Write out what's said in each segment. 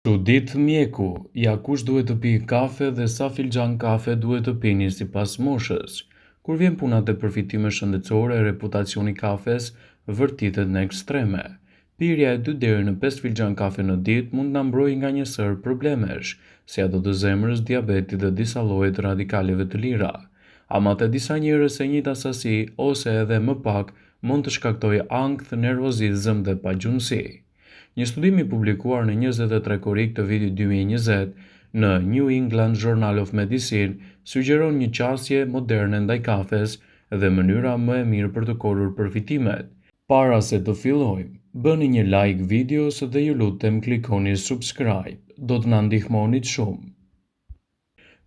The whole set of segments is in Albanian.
Çudit mjeku, ja kush duhet të pijë kafe dhe sa filxhanë kafe duhet të pini sipas moshës. Kur vjen puna te përfitimet shëndetësore, reputacioni i kafes vërtitet në ekstreme. Pirja e dy deri në pesë filxhanë kafe në ditë mund të na mbrojë nga një sërë problemesh, si ato të zemrës, diabetit dhe disa lloje të radikaleve të lira. Ama te disa njerëz e njëjta sasi ose edhe më pak mund të shkaktojë ankth, nervozizëm dhe pagjumësi. Një studim i publikuar në 23 korrik të vitit 2020 në New England Journal of Medicine sugjeron një qasje moderne ndaj kafes dhe mënyra më e mirë për të korrur përfitimet. Para se të fillojmë, bëni një like videos dhe ju lutem klikoni subscribe, do të na ndihmonit shumë.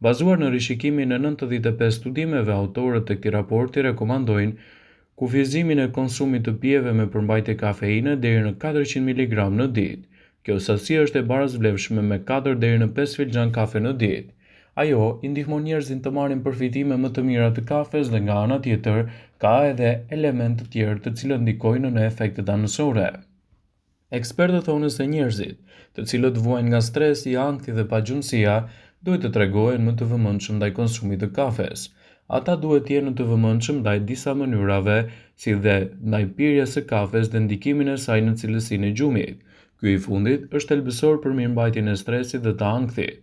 Bazuar në rishikimin e 95 studimeve, autorët e këtij raporti rekomandojnë kufizimin e konsumit të pijeve me përmbajtje kafeine deri në 400 miligram në ditë. Kjo sasi është e barasvlefshme me 4 deri në 5 filxhan kafe në ditë. Ajo i ndihmon njerëzit të marrin përfitime më të mira të kafes dhe nga ana tjetër ka edhe elementë të tjerë të cilët ndikojnë në efektet anësore. Ekspertët thonë se njerëzit, të cilët vuajnë nga stresi, ankthi dhe pagjumësia, duhet të tregohen më të vëmendshëm ndaj konsumit të kafes. Ata duhet të jenë të vëmendshëm ndaj disa mënyrave, si dhe ndaj pirjes së kafes dhe ndikimin e saj në cilësinë e gjumit. Ky i fundit është thelbësor për mirëmbajtjen e stresit dhe të ankthit.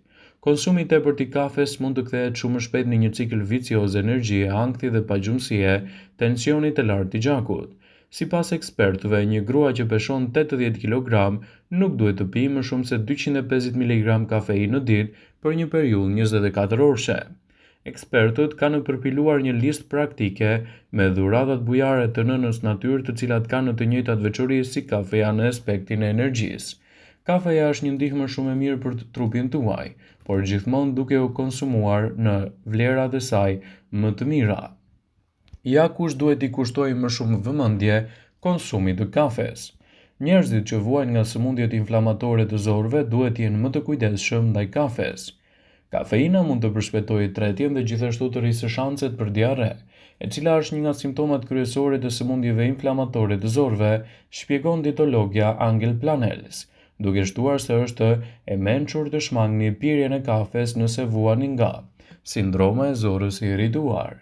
Konsumi i tepërt i kafes mund të kthehet shumë shpejt në një cikël vicioz energjie, ankthi dhe pagjumësie, tensioni të lartë i gjakut. Sipas ekspertëve, një grua që peshon 80 kilogram nuk duhet të pijë më shumë se 250 miligram kafeinë në ditë për një periudhë 24 orëshe. Ekspertët kanë përpiluar një listë praktike me dhuratat bujare të nënës natyrë të cilat kanë të njëjtat veçori si kafeja në aspektin e energjisë. Kafeja është një ndihmë shumë e mirë për trupin tuaj, por gjithmonë duke u konsumuar në vlerat e saj më të mira. Ja kush duhet t'i kushtojë më shumë vëmendje konsumit të kafes. Njerëzit që vuajnë nga sëmundjet inflamatore të zorrëve duhet të jenë më të kujdesshëm ndaj kafes. Kafeina mund të përshpejtojë tretjen dhe gjithashtu të rrisë shanset për diarre, e cila është një nga simptomat kryesore të sëmundjeve inflamatore të zorrëve, shpjegon dietologja Angel Planells, duke shtuar se është e mençur të shmangni pirjen e kafes nëse vuani nga sindroma e zorrës së irrituar.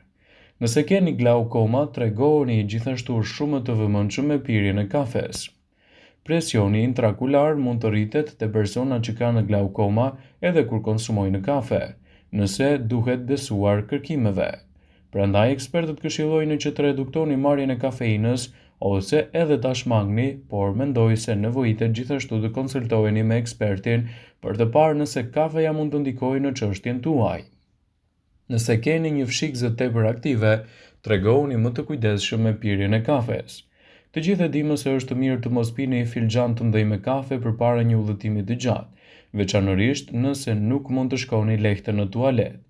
Nëse keni glaukoma, tregohuni gjithashtu shumë të vëmendshëm me pirjen e kafes. Presioni intraokular mund të rritet te personat që kanë glaukoma edhe kur konsumojnë kafe, nëse duhet besuar kërkimeve. Prandaj ekspertët këshillojnë që të reduktoni marrjen e kafeinës ose edhe ta shmangni, por mendoj se nevojitet gjithashtu të konsultoheni me ekspertin për të parë nëse kafeja mund të ndikojë në çështjen tuaj. Nëse keni një fshikëzë tepër aktive, tregohuni më të kujdesshëm me pirjen e kafes. Të gjithë e dimë se është mirë të mos pini filxhan të mëdhenj me kafe përpara një udhëtimi të gjatë, veçanërisht nëse nuk mund të shkoni lehtë në tualet.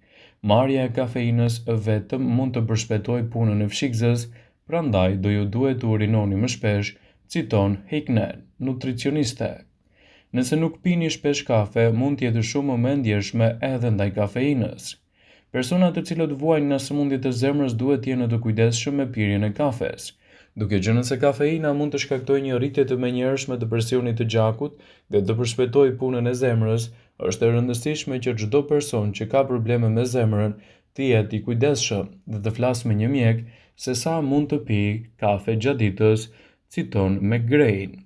Marrja e kafeinës vetëm mund të përshpejtojë punën e fshikëzës, prandaj do ju duhet të urinoni më shpesh, citon Heikkinen, nutricioniste. Nëse nuk pini shpesh kafe, mund të jetë shumë më e ndjeshme edhe ndaj kafeinës. Personat të cilët vuajnë nga sëmundjet e zemrës duhet të jenë të kujdesshëm me pirjen e kafes. Duke qenë se kafeina mund të shkaktojë një rritje të menjëhershme të presionit të gjakut dhe të përshpejtojë punën e zemrës, është e rëndësishme që çdo person që ka probleme me zemrën të jetë i kujdesshëm dhe të flasë me një mjek se sa mund të pijë kafe gjatë ditës, citon McGrain.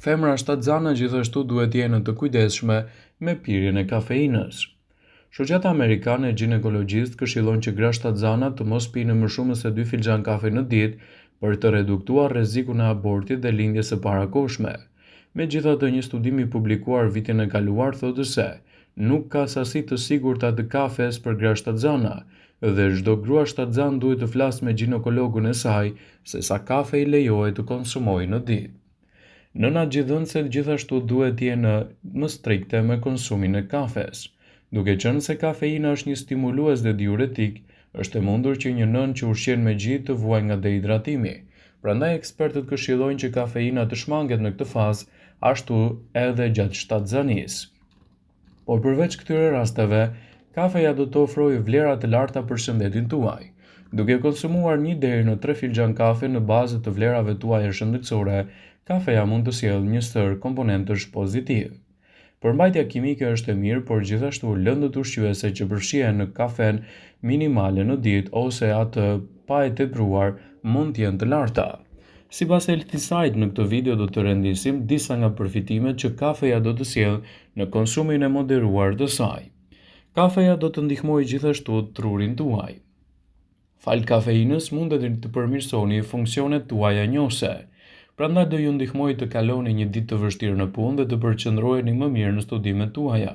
Femra shtatzana gjithashtu duhet të jenë të kujdesshme me pirjen e kafeinës. Shoqata Amerikane e Gjinekologjisë këshillon që gratë shtatzana të mos pinë më shumë se 2 filxhan kafe në ditë për të reduktuar rrezikun e abortit dhe lindjes së parakohshme. Megjithatë, një studim i publikuar vitin e kaluar thotë se nuk ka sasi të sigurta të kafes për gratë shtatzana dhe çdo grua shtatzanë duhet të flasë me gjinekologun e saj se sa kafe i lejohet të konsumojë në ditë. Nënat gjidhënëse gjithashtu duhet të jenë më strikte me konsumin e kafes. Duke qenë se kafeina është një stimulues dhe diuretik, është e mundur që një nënë që ushqen me gji të vuajë nga dehidratimi. Prandaj ekspertët këshillojnë që kafeina të shmanget në këtë fazë, ashtu edhe gjatë shtatzanisë. Por përveç këtyre rasteve, kafeja do të ofrojë vlera të larta për shëndetin tuaj. Duke konsumuar një deri në tre filxhan kafe në bazë të vlerave tuaja shëndetësore, kafeja mund të sjellë një sërë komponentësh pozitivë. Përmbajtja kimike është e mirë, por gjithashtu lëndët ushqyese që përfshihen në kafen minimale në ditë ose atë pa e tepruar mund të jenë të larta. Sipas Healthysite në këtë video do të rendisim disa nga përfitimet që kafeja do të sjellë në konsumin e moderuar të saj. Kafeja do të ndihmojë gjithashtu trurin tuaj. Falë kafeinës mundet të përmirësoni funksionet tuaja njohëse. Prandaj do ju ndihmojë të kaloni një ditë të vështirë në punë dhe të përqendroheni më mirë në studimet tuaja.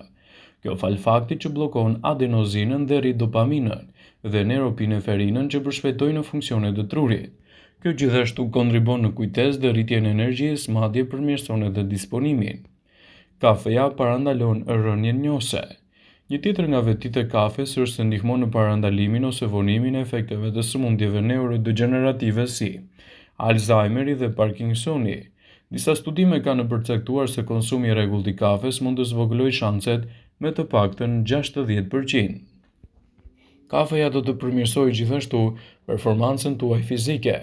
Kjo falë faktit që bllokon adenozinën dhe rrit dopaminën dhe norepinefrinën që përshpejtojnë funksionet e trurit. Kjo gjithashtu kontribon në kujtesë dhe rritjen e energjisë, madje përmirëson edhe disponimin. Kafeja parandalon rënien njohëse. Një tjetër nga vetitë e kafes është se ndihmon në parandalimin ose vonimin e efekteve të sëmundjeve neurodegjenerative si Alzheimeri dhe Parkinsoni. Disa studime kanë përcaktuar se konsumi i rregullt i kafes mund të zvogëlojë shanset me të paktën 60%. Kafeja do të përmirësojë gjithashtu performancën tuaj fizike.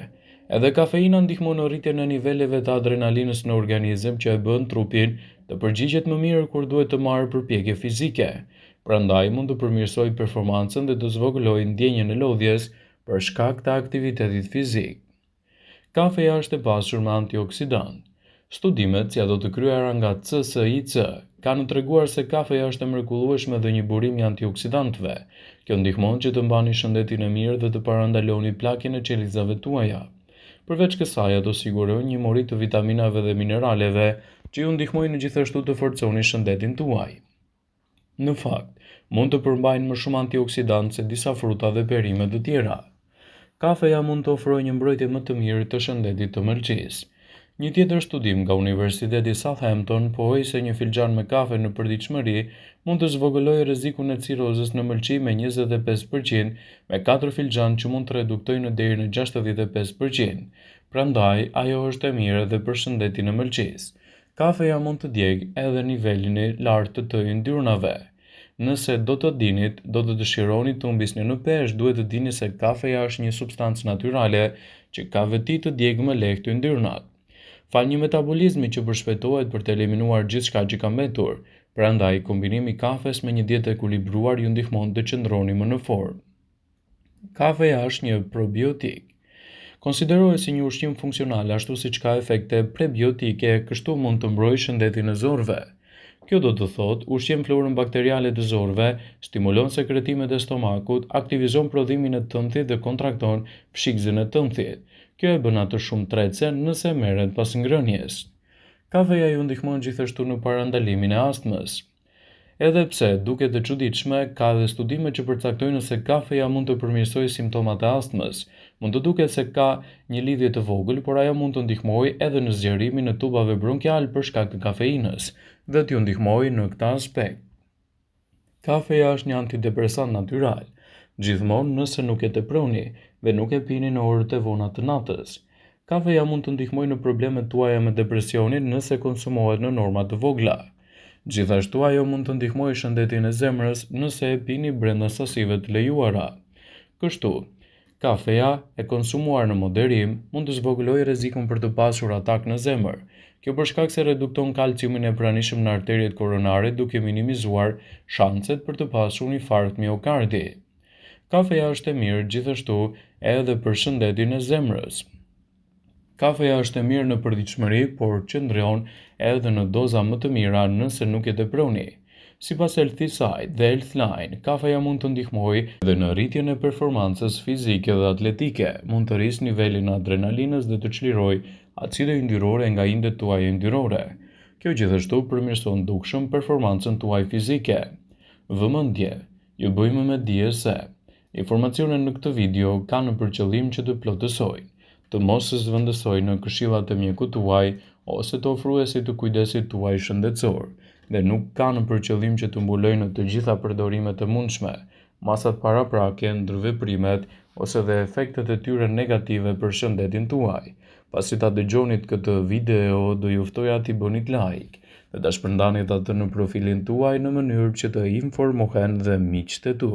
Edhe kafeina ndihmon në rritjen e niveleve të adrenalinës në organizëm që e bën trupin të përgjigjet më mirë kur duhet të marrë përpjekje fizike. Prandaj mund të përmirësojë performancën dhe të zvogëlojë ndjenjën e lodhjes për shkak të aktivitetit fizik. Kafeja është e pasur me antioksidantë. Studimet, si ato të kryera nga CSIC, kanë treguar se kafeja është e mrekullueshme dhe një burim i antioksidantëve. Kjo ndihmon që të mbani shëndetin e mirë dhe të parandaloni plakjen e qelizave tuaja. Përveç kësaj, ato sigurojnë një mori të vitaminave dhe mineraleve që ju ndihmojnë gjithashtu të forconi shëndetin tuaj. Në fakt, mund të përmbajnë më shumë antioksidantë se disa fruta dhe perime të tjera. Kafeja mund të ofrojë një mbrojtje më të mirë të shëndetit të mëlçisë. Një tjetër studim nga Universiteti Southampton pohoi se një filxhan me kafe në përditshmëri mund të zvogëlojë rrezikun e cirrozës në mëlçi me 25%, me 4 filxhanë që mund të reduktojnë deri në 65%. Prandaj, ajo është e mirë edhe për shëndetin e mëlçisë. Kafeja mund të djegë edhe nivelin e lartë të yndyrnave. Nëse do të dinit, do të dëshironit të humbisni në peshë, duhet të dini se kafeja është një substancë natyrale që ka veti të djegë më lehtë yndyrnat. Falë një metabolizmi që përshpejtohet për të eliminuar gjithçka që ka mbetur, prandaj kombinimi i kafes me një dietë të ekuilibruar ju ndihmon të qëndroni më në formë. Kafeja është një probiotik. Konsiderohet si një ushqim funksional ashtu siç ka efekte prebiotike, kështu mund të mbrojë shëndetin e zorrëve. Kjo do të thotë, ushqen florën bakteriale të zorrëve, stimulon sekretimet e stomakut, aktivizon prodhimin e tëmthit dhe kontrakton fshikëzën e tëmthit. Kjo e bën atë shumë tretëse nëse merret pas ngrënies. Kafeja ju ndihmon gjithashtu në parandalimin e astmës. Edhe pse duket e çuditshme, ka edhe studime që përcaktojnë se kafeja mund të përmirësojë simptomat e astmës. Mund të duket se ka një lidhje të vogël, por ajo mund të ndihmojë edhe në zgjerimin e tubave bronkial për shkak të kafeinës dhe t'ju ndihmojë në këtë aspekt. Kafeja është një antidepresant natyral, gjithmonë nëse nuk e teproni dhe nuk e pini në orët e vona të natës. Kafeja mund të ndihmojë në problemet tuaja me depresionin nëse konsumohet në norma të vogla. Gjithashtu ajo mund të ndihmojë shëndetin e zemrës nëse e pini brenda sasive të lejuara. Kështu, kafeja e konsumuar në moderim mund të zvogëlojë rrezikun për të pasur atak në zemër. Kjo për shkak se redukton kalciumin e pranishëm në arteriet koronare duke minimizuar shanset për të pasur infarkt miokardi. Kafeja është e mirë gjithashtu edhe për shëndetin e zemrës. Kafeja është e mirë në përditshmëri, por qëndron edhe në doza më të mira nëse nuk e teproni. Sipas Healthysite dhe Healthline, kafeja mund të ndihmojë edhe në rritjen e performancës fizike dhe atletike, mund të rrisë nivelin e adrenalinës dhe të çlirojë acide yndyrore nga indet tuaja yndyrore. Kjo gjithashtu përmirëson dukshëm performancën tuaj fizike. Vëmendje! Ju bëjmë me dije se Informacionet në këtë video kanë për qëllim që të plotësojnë, të mos zëvendësojnë këshillat e mjekut tuaj ose të ofruesit të kujdesit tuaj shëndetësor dhe nuk kanë për qëllim që të mbulojnë të gjitha përdorimet e mundshme, masat paraprake, ndërveprimet ose dhe efektet e tyre negative për shëndetin tuaj. Pasi ta dëgjonit këtë video, do ju ftoja t'i bënit like dhe ta shpërndanit atë në profilin tuaj në mënyrë që të informohen dhe miqtë e tu.